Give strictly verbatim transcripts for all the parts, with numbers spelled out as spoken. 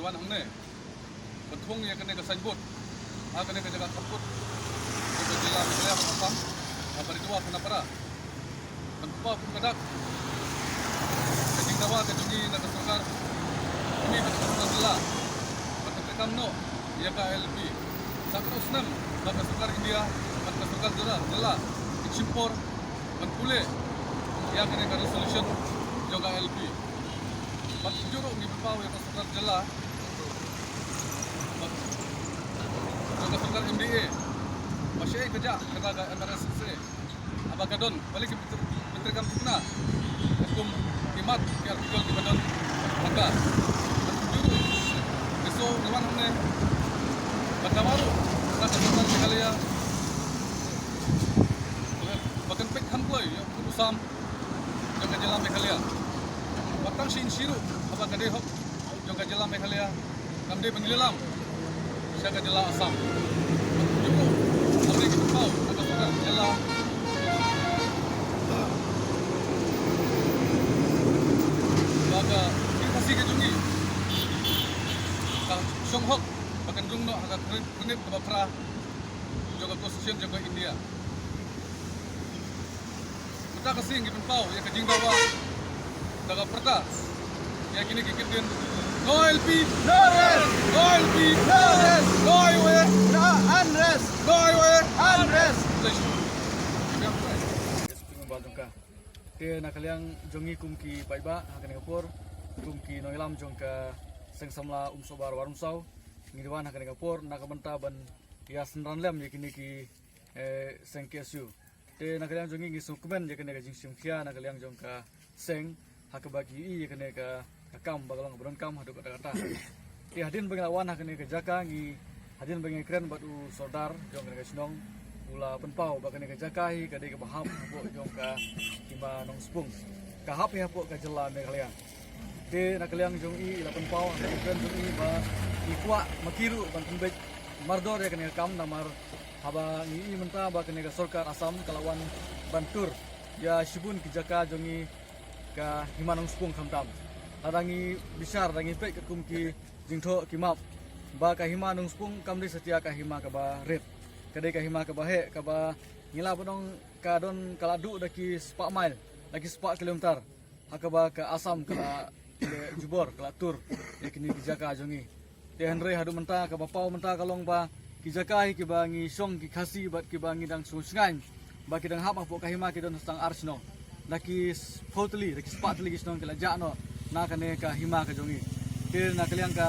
Wan hangne ban thung ïa kane ka signboard ha kane ka jaka khappud jong ka jylla Meghalaya bad Assam, ha Baridua Khanapara. Ban pynpaw kum ka dak ka jingdawa ka jong ngi na ka sorkar, kmie bad ka sorkar jylla, ban pyntrei kam noh ïa ka I L P. Sa kynnoh snem ba ka sorkar India bad ka sorkar jylla, jylla ki shim por ban pule ïa kane ka resolution jong ka I L P. Bad kumjuh ruh ngi pynpaw ïa ka sorkar jylla, bad jong ka sorkar M D A, ba shaei ka jah kata ka M R S S A, haba ka don balei ki pyntrei, pyntrei kam thikna kum ki mat ki article kiba don ha ka. Bad kumjuh ruh ngi sngew, ngi wan hangne ban dawa ruh na ka sorkar Meghalaya ba kan peit kham kloi ïa u sam jong ka jylla Meghalaya. Bad tang shisha ruh haba ka dei hok jong ka jylla Meghalaya, kam dei ban ïalam sha ka jylla Assam. Bad kumjuh ruh ngi pynpaw na ka sorkar jylla ba ka Khasi ka jong ngi ka shong hok ba kan rung noh ha ka Khyrnit, Khyrnit kaba phra jong ka Constitution jong ka India. Mynta ka sngi ngi pynpaw ïa ka jingdawa da ka pyrta ïa kine ki kyntien: No I L P, no rest! No I L P, no rest! No highway, no unrest! No highway, unrest! Te na ka liang jong ngi kum ki paidbah ha kane ka por, kum ki nongïalam jong ka Seng Samla Umsohbar Warumsaw, ngi wan ha kane ka por na ka bynta ban ïa synran lem ïa kine ki, eh, seng K S U. Te na ka liang jong ngi ngi sngewkmen ïa kane ka jingshim khia na ka liang jong ka seng ha kaba ki ïohi ïa kane ka, ka kam ba ka long kaba donkam haduh katta katta. Te hadien ba ngi la wan ha kane ka jaka, ngi hadien ba ngi kren bad u sordar jong kane ka shnong, u la pynpaw ba kane ka jaka hi ka dei kaba hap hapoh jong ka Hima Nongspung, ka hap hi hapoh ka jylla Meghalaya. Te na ka liang jong i, i la pynpaw ha ka kren jong i ba i kwah ma ki ruh ban pynbeit mardor ïa kane ka kam, namar haba ngi ïohi mynta ba kane ka sorkar Assam ka la wan ban tur ïa shibun ki jaka jong ngi ka Hima Nongspung khamtam. Lada ngi bishar, lada ngi peit katkum ki jingthoh ki map, ba ka Hima Nongspung kam dei satia ka hima kaba rit. Ka dei ka hima kaba heh, kaba ngi lah ban ong ka don, ka la duh da ki spah mile, da ki spah kilometer, ha kaba ka Assam ka la leh jubor, ka la tur ïa kine ki jaka jong ngi. Te hynrei haduh mynta kaba paw mynta ka long ba ki jaka hi kiba ngi shong ki Khasi bad kiba ngi dang shong shngaiñ ba ki dang hap hapoh ka hima ki don tang ar shnong. Da ki spah tylli, da ki spah tylli ki shnong ki la jah noh na kane ka hima ka jong ngi. Te na ka liang ka,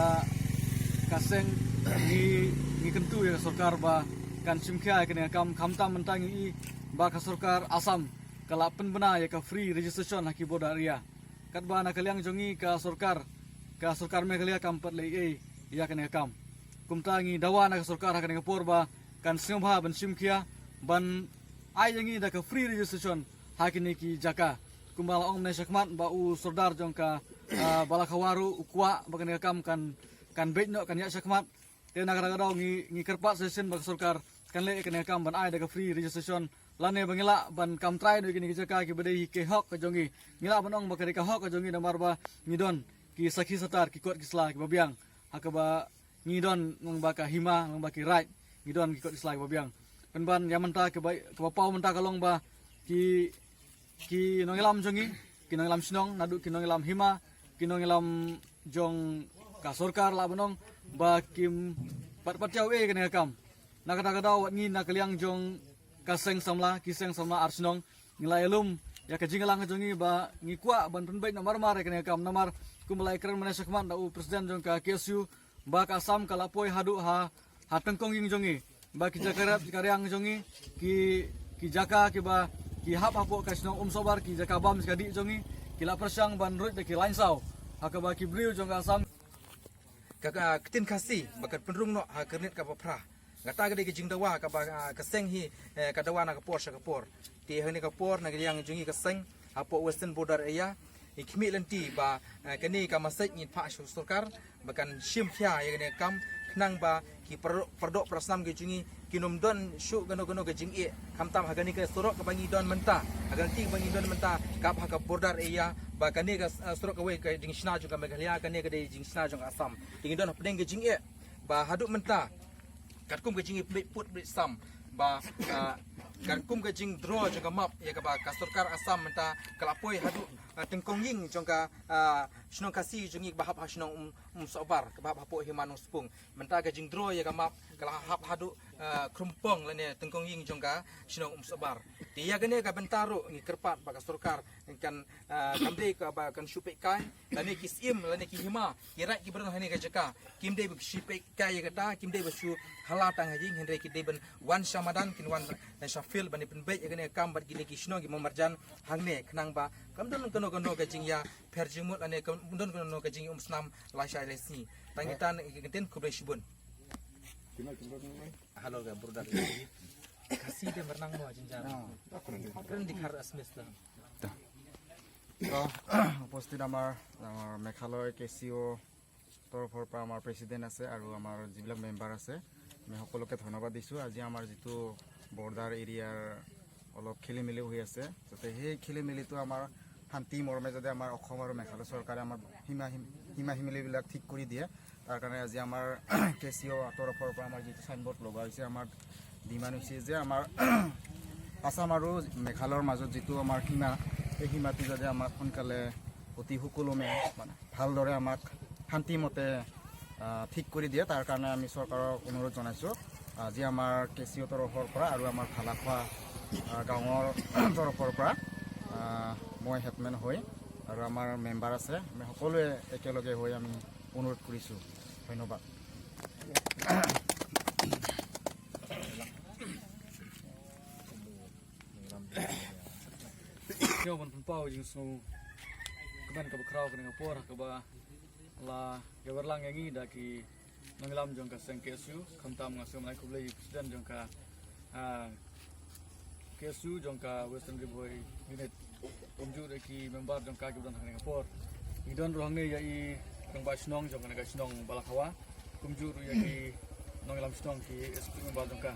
ka seng, ngi, ngi kyntu ïa ka sorkar ba kan shim khia ïa kane ka kam, khamtam mynta ngi ïohi ba ka sorkar Assam ka la pynbna ïa ka free registration ha ki border area. Katba na ka liang jong ngi ka sorkar, ka sorkar Meghalaya kam pat leh ei ei ïa kane ka kam. Kumta ngi dawa na ka sorkar ha kane ka por ba kan sngewbha ban shim khia, ban ai ïa ngi da ka free registration ha kine ki jaka. Kumba la ong mynne shakhmat ba u sordar jong ka, ah, Balakhawa ruh u kwah ba kane ka kam kan, kan beit noh, kan ïaid shakhmat. Te na kata ka daw ngi, ngi kyrpad sa shisien ba ka sorkar kan leh ïa kane ka kam ban ai da ka free registration, lane ba ngi lah ban kam trai noh ïa kine ki jaka kiba dei hi ka hok ka jong ngi. Ngi lah ban ong ba ka dei ka hok ka jong ngi namar ba ngi don ki sakhi satar, ki kot ki sla kiba biang ha kaba ngi don, nang ba ka hima, nang ba ki raid, ngi don ki kot ki sla kiba biang. Pynban ïa mynta kaba, kaba paw mynta ka long ba ki, ki nongïalam jong ngi, ki nongïalam shnong, naduh ki nongïalam hima, ki nongïalam jong ka sorkar lah ban ong ba kim pat, pat ïohi ei ïa kane ka kam. Na kata ka daw wat ngi na ka liang jong ka seng samla, ki seng samla ar shnong, ngi la ïalum ïa ka jingïalang ka jong ngi ba ngi kwah ban pynbeit noh mar mar ïa kane ka kam, namar kumba la ïakren mynne shakhmat da u president jong ka K S U, ba ka Assam ka la poi haduh ha, ha tyngkong ïing jong ngi, ba ki jaka rep, jaka riang jong ngi, ki, ki jaka kiba ki hap hapoh ka shnong Umsohbar, ki jaka bam jaka dih jong ngi, ki la pyrshang ban ruid da ki lain saw ha kaba ki briew jong ka Assam. Ka, ka ktien Khasi ba kan pynrung noh ha ka Khyrnit kaba phra. Kata ka dei ka jingdawa kaba, ah, ka seng hi, eh, ka dawa na ka por sha ka por. Te ha kane ka por na ka liang jong ngi ka seng hapoh Western Border Area, Ngi khmih lynti ba, eh, kane ka message ngin phah sha sorkar ba kan shim khia ïa kane ka kam, khnang ba ki par-, pardoh parasnam ki jong ngi kin ym don shuh kano kano ka jingeh, khamtam ha kane ka surok kaba ngi don mynta, ha ka lynti ba ngi don mynta kaba ha ka border area, ba kane ka, eh, surok kawei ka jingshna jong ka Meghalaya, kane ka dei jingshna jong ka Assam. Te ngi don hapdeng ka jingeh ba haduh mynta katkum ka jingïapynbeit put beit sam ba, ah, katkum ka jingdraw jong ka map ïa kaba ka sorkar Assam mynta ka la poi haduh, ah, tyngkong ïing jong ka, ah, shnong Khasi jong ngi kaba hap ha shnong Um, Umsohbar, kaba hap hapoh Hima Nongspung. Mynta ka jingdraw ïa ka map ka la hap haduh, ah, Khrumpong lane tyngkong ïing jong ka shnong Umsohbar. Te ïa kane ka bynta ruh ngi kyrpad ba ka sorkar kan, ah, kam dei kaba kan shu peit kai, lane ki syiem lane ki hima, ki raid kiba don hangne ka jaka kim dei ba shu peit kai ïa kata, kim dei ba shu hala tang ha ïing, hynrei ki dei ban wan sha madan, kin wan sha field ban ïapynbeit ïa kane ka kam bad kine ki shnong ki mawmarjan hangne, khnang ba kam don kano kano ka jingïapher jingmut lane kam don kano kano ka jingïaumsnam lashai lashisngi. Tang kita ki ktien, khublei shibun. Hello, ka border. Khasi de mernang mo jinjar. Kren di khar asmes da. তো, উপস্থিত আমাৰ, আমাৰ মেঘালয় কে চি অ' তৰফৰ পৰা আমাৰ প্ৰেচিডেণ্ট আছে আৰু আমাৰ যিবিলাক মেম্বাৰ আছে, আমি সকলোকে ধন্যবাদ দিছোঁ। আজি আমাৰ যিটো বৰ্ডাৰ এৰিয়াৰ অলপ খেলি মেলি হৈ আছে, যাতে সেই খেলি মেলিটো আমাৰ শান্তি মৰ্মে যাতে আমাৰ অসম আৰু মেঘালয় চৰকাৰে আমাৰ সীমা সীম-, সীমা সীমালিবিলাক ঠিক কৰি দিয়ে, তাৰ কাৰণে আজি আমাৰ কে চি অ' তৰফৰ পৰা আমাৰ যিটো চাইনবৰ্ড লগোৱা হৈছে, আমাৰ ডিমাণ্ড হৈছে যে আমাৰ আছাম আৰু মেঘালয়ৰ মাজত যিটো আমাৰ সীমা, সেই সীমাটো যাতে আমাক সোনকালে অতি সুকলমে মানে ভালদৰে আমাক শান্তিমতে, আহ, ঠিক কৰি দিয়ে, তাৰ কাৰণে আমি চৰকাৰক অনুৰোধ জনাইছোঁ। আজি আমাৰ কে চি অ' তৰফৰ পৰা আৰু আমাৰ ভালাখোৱা, আহ, গাঁৱৰ তৰফৰ পৰা, আহ, মই হেডমেন হৈ আৰু আমাৰ মেম্বাৰ আছে, আমি সকলোৱে একেলগে হৈ আমি অনুৰোধ কৰিছোঁ। ধন্যবাদ। Ngi wan pynpaw jingsngew kmen kaba khraw kane ka por kaba la ïawer lang ïa ngi da ki nongïalam jong ka seng K S U, khamtam nga sngewbha ban ai khublei ïa u president jong ka, ah, K S U jong ka Western Ri Bhoi Unit, kumjuh ruh ïa ki member jong ka kiba don hangne ka por. Ngi don ruh hangne ïa i rangbah shnong jong kane ka shnong Balakhawa, kumjuh ruh ïa ki nongïalam shnong, ki S P member jong ka.